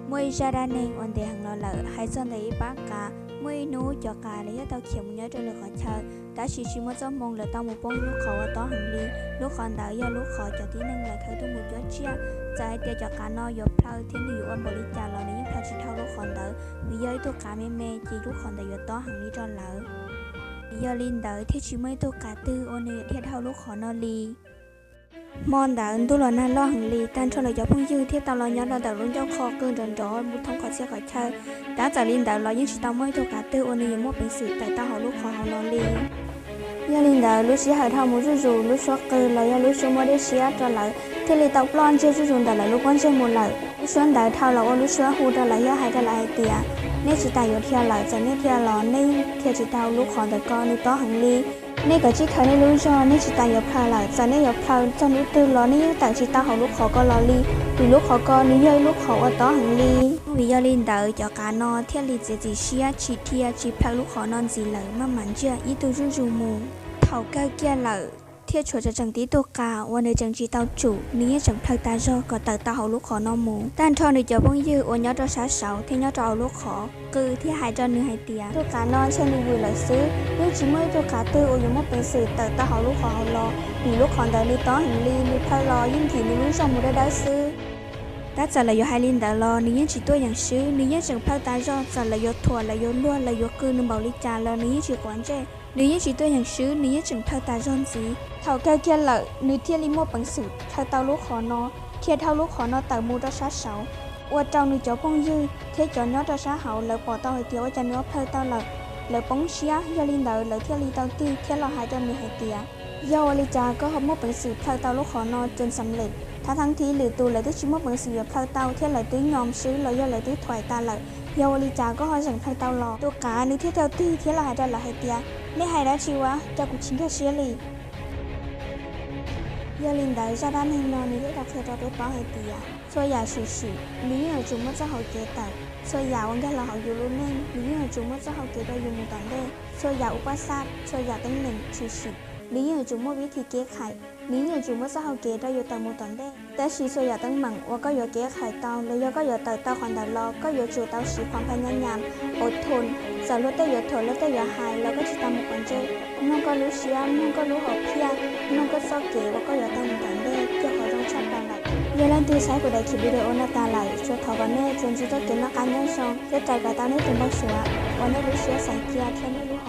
Muaj ib zaj dab neeg uas ntev heev los lawm, hais txog ntawm ib pab qav. Muaj ib hnub cov qav lawv thiaj tau khiav mus nyob rau lwm qhov chaw, tab sis tsis muaj txoj hmoo, lawv tau mus poob lub qhov uas tob heev li. Lub qhov ntawd yog lub qhov cov tib neeg lawv khawb tuaj mus cuab tsiaj. Txawm hais tias cov qav no yuav plhaw thiab nws yuav ua npaum li cas los nws yeej plhaw tsis dhau lub qhov ntawd, vim yog ib tug qav me me ces lub qhov ntawd yuav tob heev li rau lawv. Vim yog li ntawd thiaj tsis muaj ib tug qav twg uas nws yuav dhia dhau lub qhov no li. Hmo ntawd ntuj los nag loj heev li, tag nrho lawv cov phooj ywg thiaj tau los nyob rau ntawm lub ncauj qhov qw nrov nrov mus thoob qhov txhia qhov chaw. Tab txawm li ntawd los yeej tsis tau muaj ib tug qav twg uas nws yuav muaj peev xwm tawm tau hauv lub qhov hauv no li. Yog li ntawd lub sij hawm dhau mus zuj zus, lub suab qw los yog lub suab muab dej siab rau lawv thiaj li tau ploj ntseg zuj zus ntawm lawv lub pob ntseg mus lawm. Lub suab ntawd dhau los ua lub suab hu rau lawv, yog hais rau lawv hais tias, nej tsis tas yuav dhia lawm, txawm nej dhia los nej dhia tsis tau lub qhov ntawd ko, nws tob heev li. Nej kav tsij khaws nej lub zog, nej tsis tas yuav plhaw lawm, txawm nej yuav plhaw txog hnub twg los nej yeej tawm tsis tau hauv lub qhov ko los li, vim lub qhov ko nws yog ib lub qhov uas tob heev li. Vim yog li ntawd cov qav no thiaj li txiav txim siab tsis dhia tsis plhaw lub qhov no ntxiv lawm, maj mam ntsiag ib tug zuj zus mus. Thaum kawg kiag lawm, thiaj tshuav tseem tseem tib tug qav uas nws tseem tsis tau tsum, nws yeej tseem plhaw tas zog kom tawm tau hauv lub qhov no mus. Tag nrho nws cov phooj ywg uas nyob rau sab saud thiab nyob rau hauv lub qhov qw thiaj hais rau nws hais tias, tus qav no ntshe nws vwm lawm xwb, yeej tsis muaj ib tug qav twg uas yuav muaj peev xwm tawm tau hauv lub qhov hauv los, vim lub qhov ntawd nws tob heev li, nws plhaw los yeej nkim nws lub zog mus dawb dawb xwb. Tab txawm lawv yuav hais li ntawd los nws yeej tsis tuaj yeem swb, nws yeej tseem plhaw tas zog, txawm lawv yuav thuam, lawv yuav luag, lawv yuav qw nws npaum li cas los nws yeej tsis quav ntsej. Nws yeej tsis tuaj yeem swb, nws yeej tseem plhaw tas zog ntxiv. Thaum kawg kiag lawm, nws thiaj li muaj peev xwm plhaw tau lub qhov no, dhia dhau lub qhov no tawm mus rau sab saud, ua rau nws cov phooj ywg thiab cov nyob rau sab hauv lawv pom tau hais tias ua cas nws ho plhaw tau lawm. Lawv poob siab, yog li ntawd lawv thiaj li tau tig thiab los hais rau nws hais tias, yog ua li cas koj ho muaj peev xwm plhaw tau lub qhov no ces xam lem, thab thab thib lwm tus lawv twb tsis muaj peev xwm yuav plhaw tau thiab lawv twb nyom swb los yog lawv twb thuam tas lawm, yog ua li cas koj ho tseem plhaw tau los? Tus qav nws thiaj tau tig thiab los hais rau lawv hais tias, nej hais dab tsi ua cas kuv tsis nkag siab li. Yog li ntawd zaj dab neeg no nws thiaj tau qhia rau peb paub hais tias, txhua yam tshwm sim nws yeej yuav tsum muaj txoj hau kev tawm, txhua yam uas nkag los hauv yus lub neej nws yeej yuav tsum muaj txoj hau kev rau yus mus tom ntej, txhua yam uas pab xaj, txhua yam teeb meem tshwm sim nws yeej yuav tsum muaj vib thim kev khais, nws yeej yuav tsum muaj txoj hau kev rau yus tawm mus tom ntej. Tab sis txhua yam teeb meem uas koj yuav kev khais tau los yog koj yuav tawm tau qhov ntawd los koj yuav tsum tau siv qhov npha nyab nyam, ua thun, txawm luag tej yuav thuam luag tej yuav hais los koj tsis tas mus quav ntsej, mloog koj lub siab, mloog koj lub hom phiaj, mloog koj txoj kev uas koj yuav tau mus tom ntej thiaj qhov zoo tshaj plaws lawm. Yog leej twg saib kuv daim khiv video no tas lawm, tsuas thov kom nej tsuas ntsib txoj kev noj qab nyob zoo thiab rais kom tau nej tus npau suav uas nej lub siab xav cia thiab nej lub